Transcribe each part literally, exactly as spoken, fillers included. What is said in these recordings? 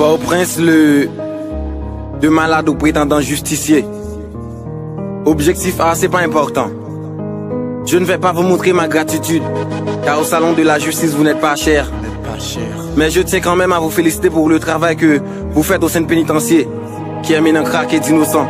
Au prince, le de malade au prétendant justicier. Objectif A, c'est pas important. Je ne vais pas vous montrer ma gratitude, car au salon de la justice, vous n'êtes pas cher. Mais je tiens quand même à vous féliciter pour le travail que vous faites au sein de pénitencier, qui est maintenant craqué d'innocents.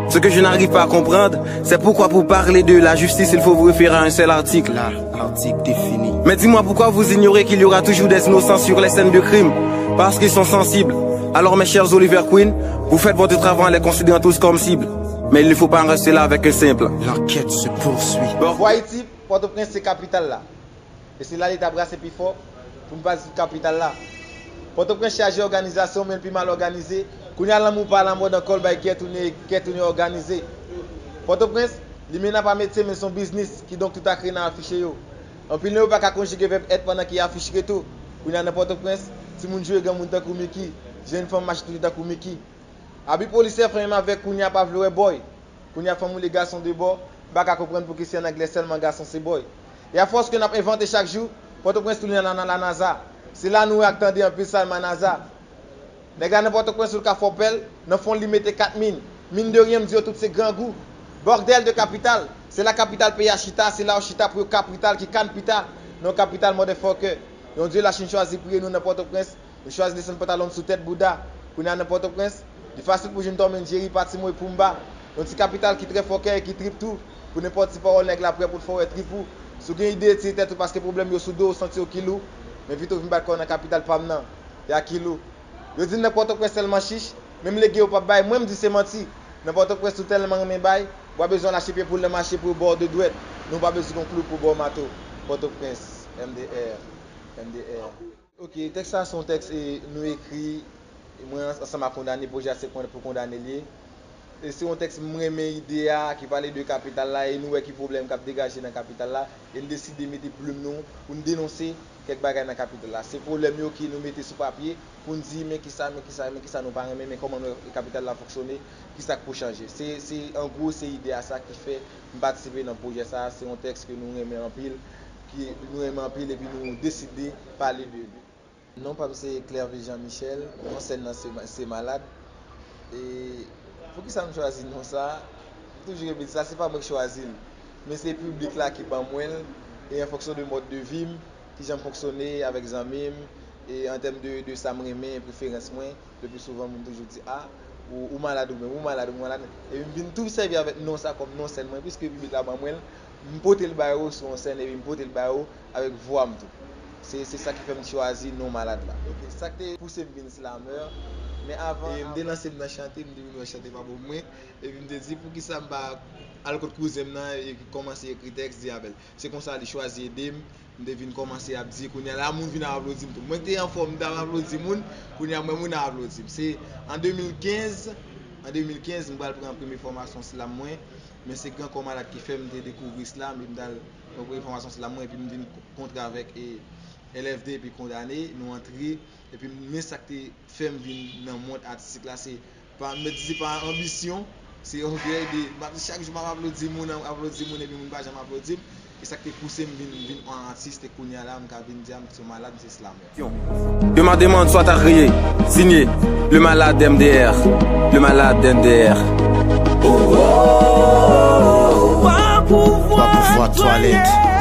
Ce que je n'arrive pas à comprendre, c'est pourquoi pour parler de la justice, il faut vous référer à un seul article. Là, article défini. Mais dis-moi pourquoi vous ignorez qu'il y aura toujours des innocents sur les scènes de crime, parce qu'ils sont sensibles. Alors, mes chers Oliver Queen, vous faites votre travail en les considérant tous comme cibles. Mais il ne faut pas en rester là avec un simple. L'enquête se poursuit. Bon. Pou Ayiti, Pòtoprens se kapital la. E se la li ta brase pi fò pou n pa di kapital la. Pòtoprens chaje òganizasyon, men l pi mal òganize. Kounye a, lanmou pa lamòd ankò, l bay kè tounen, kè tounen òganize. Pòtoprens, limena pa metye, men se yon biznis, kidonk tout akrena afiche yo. Anpil nan yo pa ka konjige vèb èt pandan ki afiche tou. Kounye a nan Pòtoprens, timoun joure granmoun tankou Miki, jèn fanm mache tou tankou Miki. Abi polisè fè menm avèk kounye a pa vle wè bòy. Kounye a fanm oule gason de bò, m pa ka konprann poukisa an anglè sèlman gason se bòy. E afòs ke n ap envante chak jou, Pòtoprens tounen nan, nan, nan Lanaza. Se la nou wè ak tande anpil salmanaza. Nèg la nan Pòtoprens ou l ka fè w pè l, nan fon l li mete kat min. Min de ryen m di yo tout se grangou. Bòdèl de kapital. Se la kapital peyi a chita, se la yo chita pou yo kapital ki kann pita. Non kapital motherfucker. Yon dye lach vin chwazi priye nou nan Pòtoprens. Nou chwazi desann pantalon n sou tèt bouda. Kounye a nan Pòtoprens, li fasil pou jwenn Tom and Jerry, Patimo e Pumba. Yon ti kapital ki trè fòkè e ki trip tou. Pou nenpòt ti pawòl nèg la prè pou l fè w wè trip ou. Si w gen ide etire tèt ou paske pwoblèm yo sou do w, santi w kilou. Men vit ou vin bat kò w nan kapital pa m nan. Ya kilou. Yo di n nan Pòtoprens sèlman chich, menm lege yo p ap bay, mwen m di se manti. Nan Pòtoprens ou tèlman renmen bay, bwa bezwen lache pye pou l nan mache pou yo ba w de dwèt. Nou pa bezwen gon klou pou ba w mato. Pòtoprens, M D R, M D R. Ok, tèks sa se yon tèks e, nou ekri, e mwen ans- ansanm ak Kondane, pwojè a se pou Kondane l ye. E se yon tèks m renmen ide a, ki pale de kapital la, e nou wè ki pwoblèm k ap degaje nan kapital la, e n deside mete plim nou pou n denonse kèk bagay nan kapital la. Se pwoblèm yo ke nou mete sou papye pou n di, men kisa, men kisa, men kisa nou pa renmen, men kòman nou wè kapital la fonksyone, kisa k pou chanje. Se, se, an gwo, se ide a sa ki fè m patisipe nan pwojè sa a. Se yon tèks ke nou renmen anpil, ki nou renmen anpil epi nou deside pale de li. Non pa m se Clervy Jean Michel, non sèn nan se, se Malad. E poukisa m chwazi non sa a? M toujou repete sa, se pa mwen k chwazi l, men se piblik la ki ban mwen l, e an fonksyon de mòd de vi m, kijan m fonksyone avèk zanmi m, e an tèm de, de sa m renmen, preferans mwen, le pli souvan moun toujou di, a, ou, ou malad ou menm, ou malad, ou malad. Epi m vin tou sèvi avèk non sa kòm non sèn mwen, piske piblik la ban mwen l, m pote l ba yo sou yon sèn, epi m pote l ba yo avèk vwa m tou. Se, se sa ki fè m chwazi non Malad la. Ok, sa k te pouse m vin slameur, men avan, e m te lanse m nan chante, m te vin wè chante pa bon pou mwen, epi m te di, poukisa m pa al kot kouzen m nan, e kòmanse ekri tèks, di avè l. Se konsa li chwazi ede m, m te vin kòmanse ap di, kounye a la moun vin ap aplodi m tou. Mwen te anfòm, m t ap aplodi moun, kounye a m wè moun ap aplodi m. Se an de mil kenz, an de mil kenz, m pral pran premye fòmasyon slam mwen, men se Gran Kò Malad ki fè m te dekouvri slam, epi m t al pran premye fòmasyon slam mwen, epi m vin kontre avèk, e, L F D epi Kondane, nou antre, epi men sa k te fè m vin nan mond atistik la, se pa, m di se pa anbisyon, se yon vye ide. M ap di chak jou m ap aplodi moun, aplodi moun, epi moun pa janm aplodi m. E sa k te pouse m vin, vin yon atis, e kounye a la, m ka vin di a m se yon malad, m se slameur. Que ma demande soit agréée. Signé, le malade M D R. Le malade M D R. Wa pouvwa twalèt.